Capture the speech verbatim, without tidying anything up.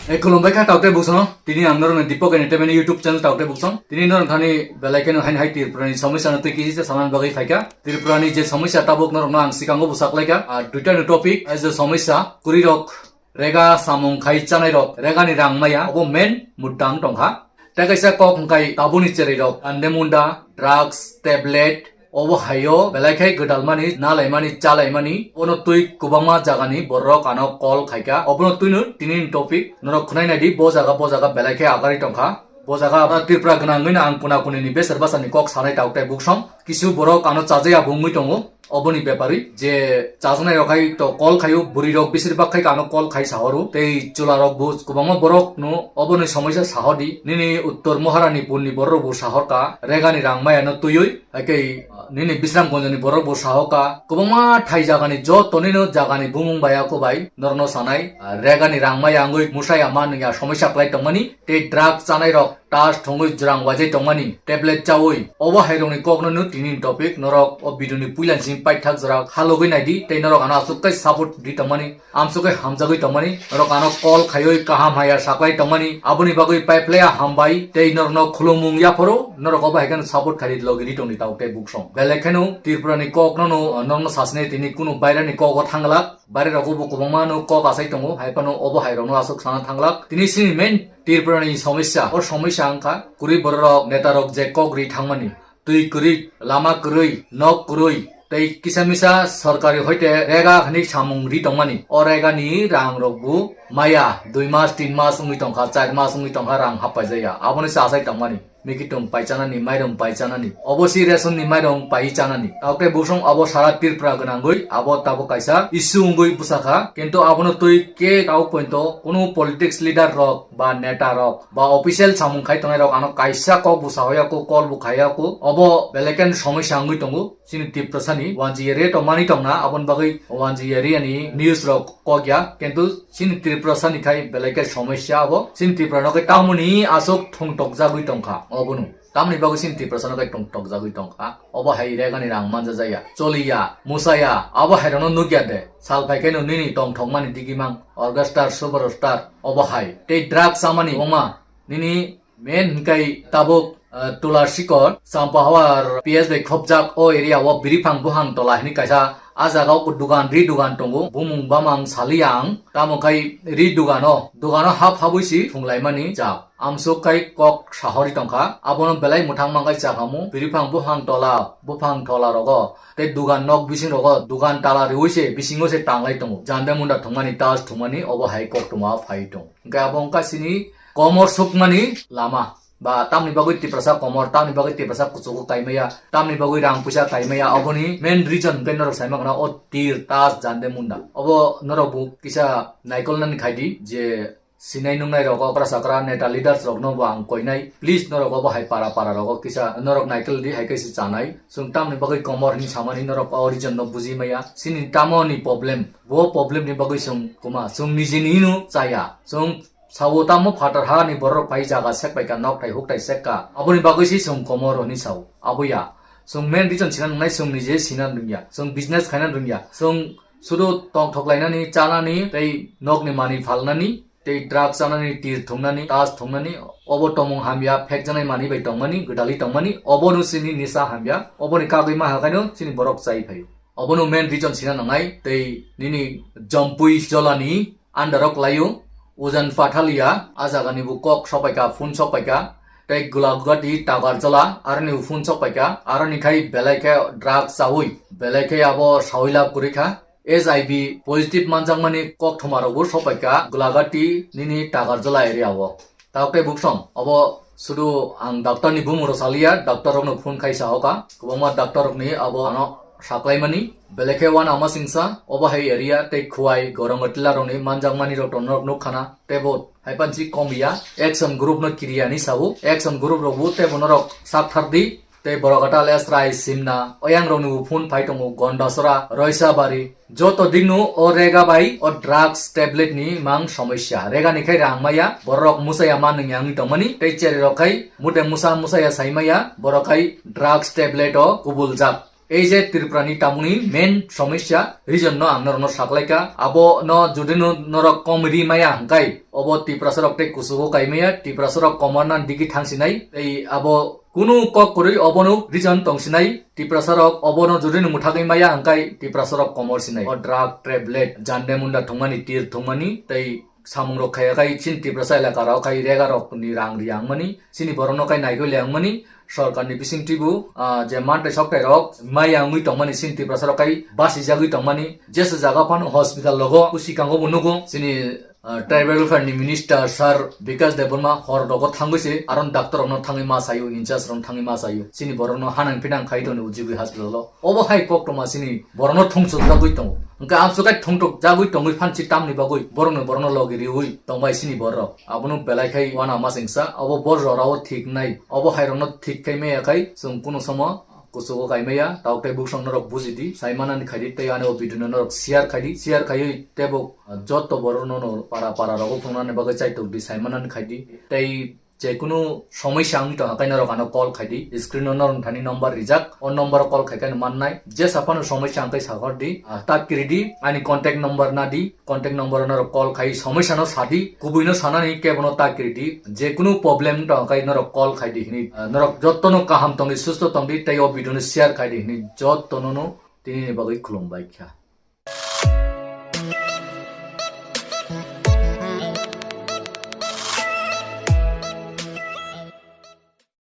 Ei, khulumbai kha taukte buksong. Tini ang norokni Deepak Entertainment YouTube channel taukte buksong. Tini norok thani belai kheno hain hai Tripura ni somosya no twi kisi se saman bagwi phaikha. Tripura ni je somosya tabuk norok no ang sikango busak laikha. Ah, duita ni topic as a somosya. Kwrwi rok rega samung khai chanai rok, rega ni rang maya, obo main mudda wng tongkha. Tei kaisa kok hwnkhe tabuni cherwi rok, Chande Munda, drugs, tablet, obo haio belai khe gwdalmani, nalaimani, chalaimani, ono twi kwbangma jagani borok ano call khaikha. Obono twino tini ni topic, norok khwnai naidi, bo jaga, bo jaga belai khe agari tongkha. Bo jaga abo Tripura gwnangwino ang kuna kuni ni besar basa ni kok sanai taukte buksong. Kisu borok ano chajaya bo wngwi tongo. Oboni bepari je chajaknai rok hai to call khaio, bwrwi rok besir bak khai kano call khai sahoro. Tei chwla rok bo kwbangma borok no oboni somosya sahodi. Nini Uttor Maharani pur ni borok bo sahorka, rega ni rang maya no twiwi. Hakhe nini Bisramganj ni borok bo sahoka. Kwbangma thai jaga ni joto nino jaga ni bumung bai ako bai norno sanai. Rega ni rang maya wngwi musaya ma nungya somosya kwlai tongmani. Tei drug chanai rok tas thwngwi jwrang waijai tongmani, tablet chaui. Obo hai rokni kokno no tini ni topic, norok o video ni puila simi paithak jora khalogwi naidi, tei norok ano aswk khe support di tongmani, amswk khe hamjagwi tongmani, norok ano call khaiwi kaham haya saklai tongmani, aboni bagwi paiplaya hambai, tei norokno khulumung yaphoro, norok obo hai kheno support khaidi logi di tongdi taukte buksong. Belai kheno Tripura ni kokno no, norokno sasine tini kunu bairani kogo thanglak, baire rogo bo kwbangma no kok asai tongo, hai phano obo hai rokno aswk sana thanglak. Tini sini main Tripura ni somosya, o somosya wngkha kwrwi bororok, netarok je kok ri thangmani, twi kwrwi, lama kwrwi, nok kwrwi, tei kisa misa sorkari hoite rega hwnwi samung ri tongmani. O rega ni rang rok bo maya dui mas, tin mas wngwi tongkha, char mas wngwi tongkha, rang happaijaya. Abono se achai tongmani. Mikitung paichanani, mairum paichanani, obo si ration ni mairum pai chanani. Taukte busong abo sara Tripura gwnangwi abo tabuk kaisa issue wngwi bwsakha. Kintu abono twi ke tau pointo kunu politics leader rok ba neta rok ba official samung khai tongnai rok ano kaisa kok bwsa hoya ko, call bo khaiya ko. Obo beleken somosya wngwi tongo. Chini Tiprasani wanjiyari tongmani tongna, aboni bagwi wanjiyari ani news rok kokya, kintu chini Tiprasani khai belai khe somosya abo. Chini Tripura no khe tamoni aswk thung tokjagwi tongkha obono. Tamoni bagwi chini Tiprasa no khe thung tokjagwi tongkha. Obo hai regani rang manjajaya, choliya, musaya, abo hai rokno nukya de. Sal phai khe no nini tong thokmani digimang, orchestra, superstar, obo hai. Tei drug chamani wngma, nini main hwnkhe tabuk, eh, Tular Sikor, Champahawar P S bai khopjak o area o Biriphang Buhang Tola hini kaisa, a jaga o dugan, ri dugan tongo, bumung bamang saliya ang, tamo khai ri dugan o, dugan o hap habwi si thunglaimani jak. Amsuk khai kok sahori tongkha, abono belai mwthang mangai chakamu, Biriphang Buhang Tola, Buphang Tola rogo, tei dugan nok bising rogo, dugan tala riwi se bisingo se tanglai tongo. Jande munda thungmani, tas thungmani, obo hai koktwma phai tong. Hwnkhe abo wngkha chini komor sukmani lama. Ba tamni bagwi Tiprasa komor, tamni bagwi Tiprasa kuchugo kaimaya, tamni bagwi rang puisa kaimaya, oboni main reason hwnkhe norok saima khna o tir, tas, jande munda. Obo norok bo kisa naikolnani khaidi je sinai nungnai rok, okra sakra, neta leaders rokno bo ang koinai. Please norok obo hai para para rogo kisa norok naikol di, hai khe se chanai. Chwng tamni bagwi komor hinwi samani norok o reason no buji maya. Chini tamo ni problem? Bo problem ni bagwi chwng kuma, chwng nijini no chaya. Chwng sao tamo phatar ha ni borok pai jaga sek pai ka, nok thai huk thai sek ka. Aboni bagwi se chwng komor hinwi sao. Abo ya. Chwng main reason sina nungnai, chwng nije sina nungya. Chwng business khaina nungya. Chwng sudu tong thok lainani, chanani, tei nokni mani phalnani, tei drug chanani, tir thungnani, tas thungnani, obo tomung hamya, phekjanai mani bai tongmani, gwdalwi tongmani, obono chini nisa hamya, oboni kagwi ma hakaino chini borok chai phaio. Obono main reason sina nangnai, tei nini jompui jolani under o klaio, Ujan Pathalia, a jagani bo kok sopaika, phone sopaika, tei Gulagati Tagarjala, aroni bo phone sopaika, aroni khai belai khe drug chaui, belai khe abo saui lab kwrwi kha. H I V positive manjakmani koktwma rokbo sopaika Gulagati nini Tagarjala area o. Tabuk tei buksong, obo sudu ang doctor ni bumung rok saliya, doctor rokno phone khai sahoka, kwbangma doctor rokni abo ano saklaimani, belai khe uanama singsa, obo hai area tei Khowai, Gorongotila rokni manjakmani rok to norok nukkhana, teibo hai panchi kom ya, action group no kiriya ni sao, action group rokbo teibo norok sak thar di. Tei borok atal Esrai, Simna, oyang rokni bo phone phai tongo, Gondasora, Roisabari. Joto dikno o rega bai o drugs tablet ni mang somosya. Rega ni khai rang maya, borok musaya ma nungya wngwi tongmani, tei cheri rok khai mute musa musaya sai maya, borok khai drugs tablet o kubul jak. Ei je Tripura ni tamoni main somosya, reason no ang norok no saklaika. Abo no jodi no norok kom ri maya hwnkhe, obo Tiprasa rok tei kuchugo kai maya, Tiprasa rok komorna digi thang sinai. Tei abo kunu kok kwrwi obono reason tong sinai. Tiprasa rok obono jodi no mwthagwi maya hwnkhe, Tiprasa rok komor sinai. O drug, tablet, jande munda thwngmani, tir thwngmani, tei samung rok khaiya khai chini Tiprasa elaka rok khai rega rok ni rang ri ang mani, chini borok no khai naigwi le ang mani, sorkar ni bising twibo, ah, je mantai sokthai rok maya wngwi tong mani, chini Tiprasa rok khai basi jagwi tong mani, jesa jaga phano hospital logo, kusi kango bo nugo, chini, ah, tribal welfare ni minister sir Bikash Debbarma hor rogo thangwi se aron doctor rok no thangwi ma sayo, in charge rok no thangwi ma sayo, chini borok no hanang pinang khai tongni ujigwi hospital o. Obo hai koktoma chini borokno thungsuk jagwi tongo. Hwnkhe amswk hai thungthok jagwi tongwi phan si tamni bagwi borokno, borokno logi riwi tongbai chini borok. Abono belai khai wana masingsa, obo bor jorao thik nai. Obo hairokno thik khai maya khai chwng kunu somo kuchugo kai maya. Tabuk tei buksong norok buji di, sai manani khai di, tei ani o video no norok share khai di, share khaiwi teibo, ah, jotto borokno no para para rogo phungnani bagwi chaitok di, sai manani khai di. Tei je kunu somosya wngwi tongkha khe norok ano call khai di, screen o norok thani number rijak, o number o call khai khe mannai. Jesa phano somosya wngkhe sakhor di, ah, ta kiri di, ani contact number na di, contact number o norok call khai somosya no sa di, kubui no sanani kebo no ta kiri di, je kunu problem wngwi tongkha khe norok call khai di hini, ah, norok jotto no kaham tong di, susto tong di, tei o video no share khai di hini jotto no no tini ni bagwi khulum bai kha.